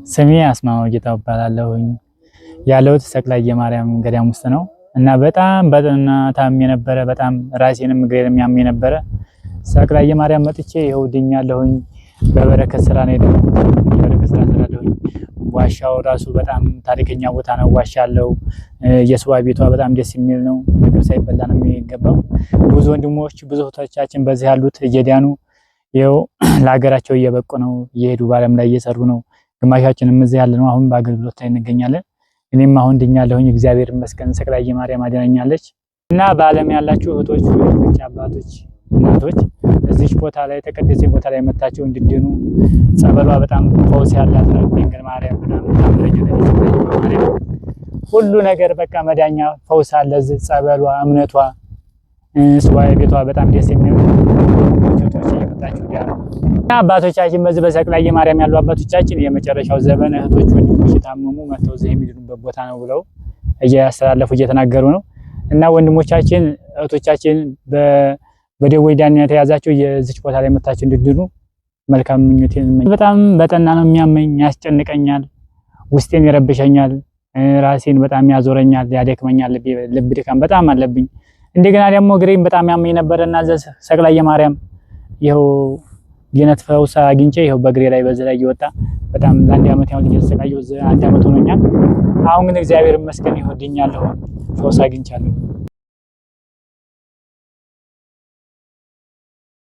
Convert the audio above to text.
ስሜ አስማማው ጌታው እባላለሁኝ። ያለሁት ሰቅላየ ማርያም ገዳም ውስጥ ነው እና በጣም በጠና ታምሜ ነበረ። በጣም ራሴንም እግሬንም ያመኝ ነበረ። ሰቅላየ ማርያም መጥቼ ይኸው ድኛለሁኝ። በበረከት ስራ ነው የዳንኩት። በበረከት ስራ ስራለሁኝ። ዋሻው ራሱ በጣም ታሪከኛ ቦታ ነው። ዋሻ አለው። የስዋ ቤቷ በጣም ደስ የሚል ነው። ምግብ ሳይበላ ነው የሚገባው። ብዙ ወንድሞች ብዙ እህቶቻችን በዚህ ያሉት እየዳኑ ይኸው ለሀገራቸው እየበቁ ነው። እየሄዱ በዓለም ላይ እየሰሩ ነው። ግማሻችንም እዚህ ያለ ነው አሁን በአገልግሎት ላይ እንገኛለን። እኔም አሁን ድኛለሁኝ፣ እግዚአብሔር ይመስገን። ሰቅላየ ማርያም አድናኛለች። እና በዓለም ያላችሁ እህቶች፣ ወንድሞች፣ አባቶች፣ እናቶች እዚች ቦታ ላይ ተቀደሰ ቦታ ላይ መታችሁ እንድድኑ ጸበሏ በጣም ፈውስ ያላት ነው። ድንግል ማርያም በጣም ታምረኛ ማርያም ሁሉ ነገር በቃ መዳኛ ፈውስ አለ እዚህ ጸበሏ፣ እምነቷ፣ ስዋዬ ቤቷ በጣም ደስ የሚል እህቶች እየመጣችሁ ዳኑ። እና አባቶቻችን በዚህ በሰቅላየ ማርያም ያሉ አባቶቻችን የመጨረሻው ዘመን እህቶች ወንድሞች የታመሙ መጥተው እዚህ የሚድኑበት ቦታ ነው ብለው እያስተላለፉ እየተናገሩ ነው። እና ወንድሞቻችን እህቶቻችን በደዌ ዳኛ የተያዛቸው የዚች ቦታ ላይ መታችሁ እንድድኑ መልካም ምኞቴን እመኝ። በጣም በጠና ነው የሚያመኝ፣ ያስጨንቀኛል፣ ውስጤን ይረብሸኛል፣ ራሴን በጣም ያዞረኛል፣ ያደክመኛል። ልብ ድካም በጣም አለብኝ። እንደገና ደግሞ እግሬን በጣም ያመኝ ነበረና ሰቅላየ ማርያም ይኸው የነት ፈውስ አግኝቼ ይኸው በእግሬ ላይ በዚህ ላይ እየወጣ በጣም ለአንድ ዓመት ያህል እየተሰቃየሁ አንድ ዓመት ሆኖኛል። አሁን ግን እግዚአብሔር ይመስገን ይኸው ድኛለሁ፣ ፈውስ አግኝቻለሁ።